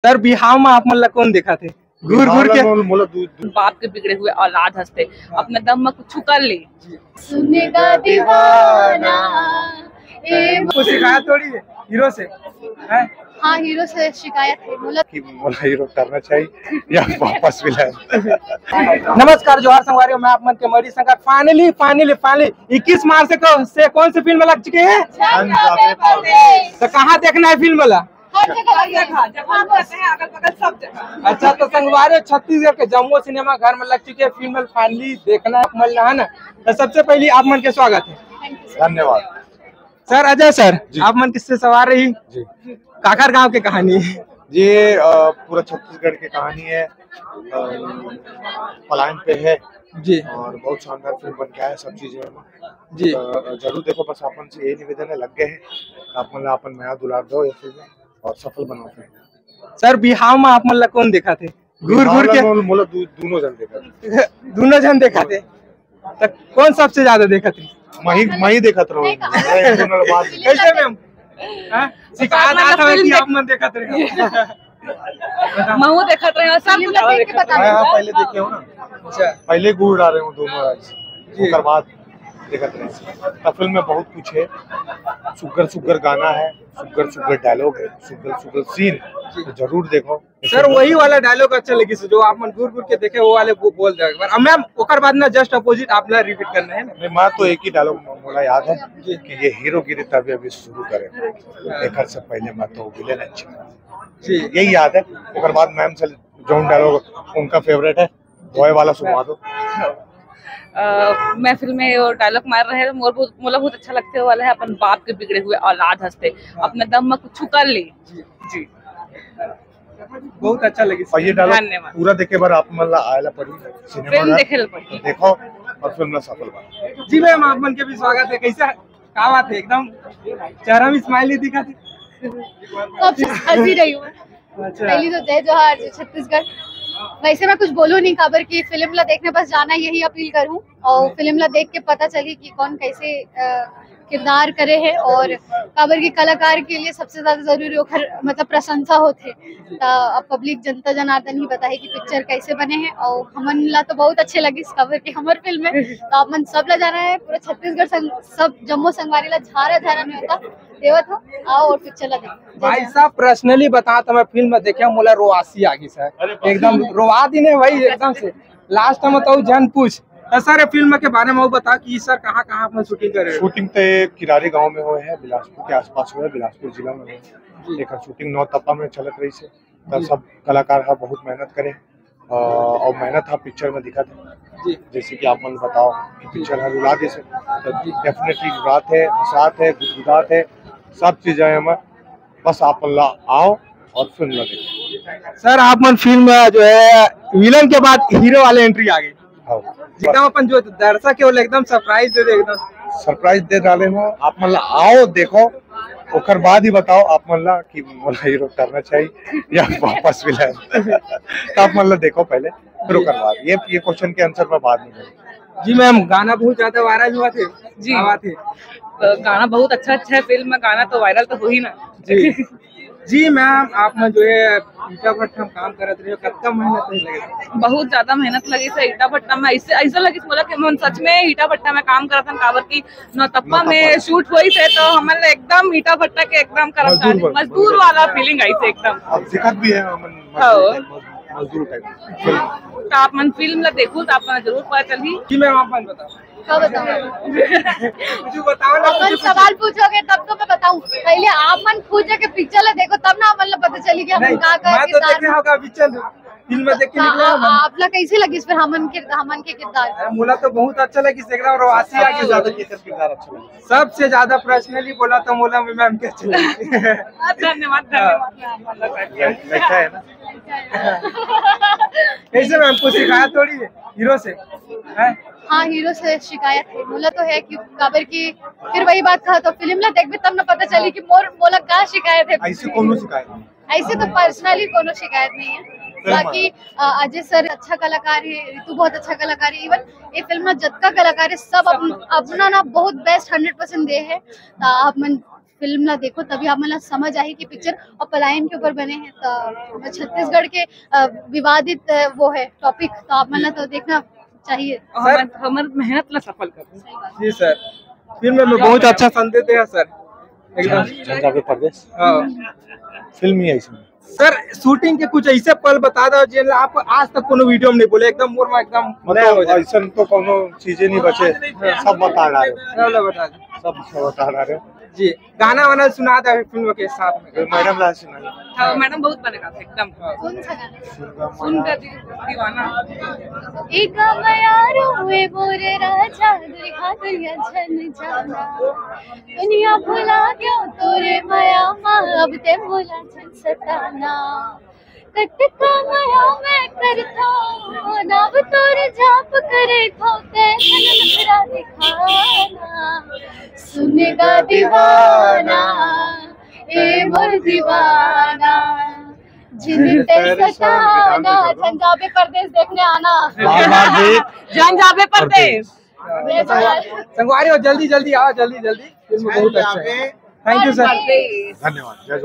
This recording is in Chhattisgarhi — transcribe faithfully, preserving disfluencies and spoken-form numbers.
सर, बिहाव में आप मन ला कौन देखा थे? घूर घूर के। मोला, मोला दू, दू। बाप के बिगड़े हुए औलाद हंसते, अपने दम में कुछ कर ले। सुनेगा दीवाना, ए कुछ शिकायत थोड़ी है हीरो से, हैं? हाँ, हीरो से शिकायत है, बोला। कि मोला हीरो करना चाहिए या वापस विलेन। नमस्कार, जोहार संगवारी हो, मैं आप मन के मरी संगत। Finally, finally, finally, इक्कीस मार्च से, को, से कौन सी फिल्म लग चुकी है? तो कहाँ देखना है फिल्म वाला? हर जगह लगे। जहाँ, जहाँ जाते हैं, अगल बगल सब जगह। अच्छा, तो संगवारी हो, छत्तीसगढ़ के जम्मो सिनेमा घर में लग चुकी है फिल्म, finally देखना मन ला है ना। तो सबसे पहले आप मन के स्वागत है। धन्यवाद। सर, अजय सर, जी। आप मन किससे सवार रही? जी। काकर गांव के कहानी? ये, अ, पूरा छत्तीसगढ़ की कहानी है, अ, पलायन पे है। जी। और बहुत शानदार फिल्म बन के आया, सब चीजें हैं। जी। अ, जरूर देखो, बस आप मन से यही निवेदन है, लग गए हैं, आप मन ला अपन मया दुलार दो ये फिल्म और सफल बनाओ फिल्म। सर, बिहाव में आप मन ला कौन देखा थे? घूर घूर के। मोला, मोला दू-, दोनों जन देखा थे। दोनों जन देखा थे। तो कौन सबसे ज्यादा देखा थे? मैं ही, मैं ही देखत रहूं। नहीं कहा। मैं दोनों बात कैसे मैम? हाँ? शिकायत मतलब आता है कि फिल्म आप मन देखत रहे। महू देखत रहे, सब फिल्म कुछ देख के देखत रहे। हाँ, हाँ, पहले देखे हो ना। अच्छा। पहले गुड़ डाले हो दोनों आज। जी। ओकर बाद देखत रहे। तो फिल्म में बहुत कुछ है। सुग्घर सुग्घर गाना है, सुग्घर सुग्घर डायलॉग है, सुग्घर सुग्घर सीन। जी। तो जरूर देखो। सर, वही वाला डायलॉग अच्छा लगिस, जो आप मन घूर घूर के देखे, वो वाले बो-, बोल दे एक बार। अब मैम, ओकर बाद ना just opposite आप ला रिपीट करना है ना। नहीं, मैं तो एक ही डायलॉग मोला याद है जी। कि ये हीरोगिरी तभी अभी शुरू करे, हाँ। एकर से पहले मैं तो विलेन अच्छा। जी। यही याद है। ओकर बाद मैम से जौन डायलॉग उनका फेवरेट है, वही वाला सुनवा दो। अ, महफिल में वो डायलॉग मार रहे हैं, मोर बहुत, मोला बहुत अच्छा लगते वाला है, अपन बाप के बिगड़े हुए औलाद हंसते, अपने दम में कुछ कर ले। जी। जी। बहुत अच्छा लगिस। और ये डायलॉग धन्यवाद। पूरा देखे बर आप मन ला आए ला पड़ी सिनेमा फिल्म घर। देखे ला पड़ी। तो देखो और फिल्म ला सफल बनाओ। जी मैम, आप मन के भी स्वागत है। कैसा, का बात है, एकदम चेहरा में स्माइल ही दिखा थे। तो अब हंसी रही हूँ। अच्छा। पहली तो जय जोहार, जय छत्तीसगढ़। वैसे मैं कुछ बोलूँ नहीं, काबर की फिल्म ला देखने बस जाना, यही अपील करूँ। और फिल्म ला देख के पता चली कि कौन कैसे, अ, किरदार करे है और काबर के कलाकार के लिए सबसे ज्यादा जरूरी ओकर मतलब प्रशंसा होथे। त अब पब्लिक जनता जनार्दन ही बताही कि पिक्चर कैसे बने है और हमन ला तो बहुत अच्छे लगिस काबर के हमर फिल्म है। तो आप मन सब ला जाना है, पूरा छत्तीसगढ़ संग, सब जम्मो संगवारी ला झारा झारा नेवता देवत हो, आओ और पिक्चर ला देखो। भाई साहब, पर्सनली बता तो मैं फिल्म देखे मोला रोआसी आ गई सर, एकदम रोआ दिन है भाई एकदम से। लास्ट में तो जन पूछ। तो सर, ये फिल्म के बारे में वो बता कि सर कहाँ कहाँ आप शूटिंग करे हो? शूटिंग तो किरारी गांव में हुए है, बिलासपुर के आसपास हुए है, बिलासपुर जिला में हुए है। जी। एकर शूटिंग नौतपा में चलत रही से, तब जी। सब कलाकार हा बहुत मेहनत करे, अ, और मेहनत हा पिक्चर में दिखत है। जी। जैसे कि आप मन बताओ कि पिक्चर हर रुला दे से, तो डेफिनेटली रुलात है, हंसात है, गुदगुदात है, सब चीजें हमें बस आप मन ला आओ और फिल्म ला देखो। सर, आप मन फिल्म जो है विलन के बाद हीरो वाले एंट्री आ गई। हाँ। एकदम अपन जो दर्शक है वो एकदम सरप्राइज दे दे एकदम। सरप्राइज दे डाले हो, आप मन ला आओ देखो, ओकर बाद ही बताओ आप मन ला कि मोला हीरो करना चाहिए या वापस विलन। तो आप मन ला देखो पहले, फिर ओकर बाद। ये, ये क्वेश्चन के आंसर मैं बाद में दूंगा। जी मैम, गाना बहुत ज्यादा वायरल हुआ थे। जी। क्या बात है? तो गाना बहुत अच्छा, अच्छा है, फिल्म में गाना तो वायरल तो हो ही ना। जी। जी मैम, आप में जो है ईटा भट्ठा में काम करत रहे हो, कतका मेहनत नहीं लगे? बहुत ज्यादा मेहनत लगी सर ईटा भट्ठा में। ऐसे, ऐसा लगिस मोला कि मन सच में ईटा भट्ठा में काम करत हन, काबर की नौतपा में शूट होई थे तो हमन ला एकदम ईटा भट्ठा के एकदम कर्मचारी, मजदूर वाला फीलिंग आई थे एकदम। अब दिखत भी है हमन हाँ। मजदूर टाइप। तो आप मन फिल्म ला देखो तो आप मन जरूर पता चलही। जी मैम, आप मन बताओ। का बताऊं? कुछ बताओ ना, अपन कुछ सवाल पूछोगे तब तो मैं बताऊं। पहले आप मन खुद जाके पिक्चर ला देखो, तब ना अपन ला पता चली कि अपन नहीं, का का मैं तो किरदार देखे में होगा पिक्चर, फिल्म देख के तो निकले आ-, हम। आप ला कैसे लगिस फिर हमन के, हमन के किरदार? अरे, मोला तो बहुत अच्छा लगिस, एकदम रोआसी आ गई। ज्यादा केकर किरदार अच्छा लगा? सबसे ज्यादा पर्सनली बोला तो मोला मैम के अच्छा लगिस। धन्यवाद, धन्यवाद मैम, मतलब वैसा है ना। कैसे मैम, कुछ शिकायत थोड़ी है हीरो से? हैं? हाँ, हीरो से शिकायत है, मोला तो है कि काबर की फिर वही बात कहा तो फिल्म ला देखबे तब ना पता चली कि मोर, मोला का शिकायत है। ऐसी कोनो शिकायत नहीं। ऐसे तो पर्सनली कोनो शिकायत नहीं है। सही बात। बाकी, अ, अजय सर अच्छा कलाकार है, ऋतु बहुत अच्छा कलाकार है, इवन ये फिल्म में जतका कलाकार है सब अपन, अपना ना बहुत बेस्ट हंड्रेड परसेंट दे है। तो आप मन फिल्म ला देखो, तभी आप मन ला समझ आही कि पिक्चर, और पलायन के ऊपर बने हे, तो छत्तीसगढ़ के अ, विवादित अ, वो है टॉपिक, तो आप मन ला तो देखना चाहिए। हमर हमर मेहनत ला सफल कर। जी सर, फिल्म में बहुत अच्छा संदेश दे हे सर, एकदम। जन जाबे परदेस। हाँ। फिल्म ही है इसमें। सर, शूटिंग के कुछ ऐसे पल बता दो जेन ला आप आज तक कोनो वीडियो में नहीं बोले, एकदम मोर में एकदम नया हो जाए। ऐसा तो कोनो चीजें नहीं बचे, सब बता डारे। सब ला बता दो। सब बता डारे। जी, गाना वाना सुना दे फिल्म के साथ में। मैडम ला सुना। हाँ, मैडम बहुत बने गाते एकदम। कौन सा गाना? सुन कर दिल दीवाना। एक मयारो ए मोरे राजा, दुनिया दुनिया छन जाना। दुनिया भुला गयो तोरे मया मा, अब ते मोला छन सताना। कटका मया मैं करथो, नाव तोर जाप करे थो, ते नखरा दिखाना। सुनेगा दीवाना, ए मोर दीवाना, जिन ते सताना। जन जाबे परदेस देखने आना। बार बार भी जन जाबे परदेस। जय जोहार। संगवारी हो, जल्दी जल्दी आओ, जल्दी जल्दी। फिल्म बहुत अच्छा है। Thank you sir. परदेस। धन्यवाद। जय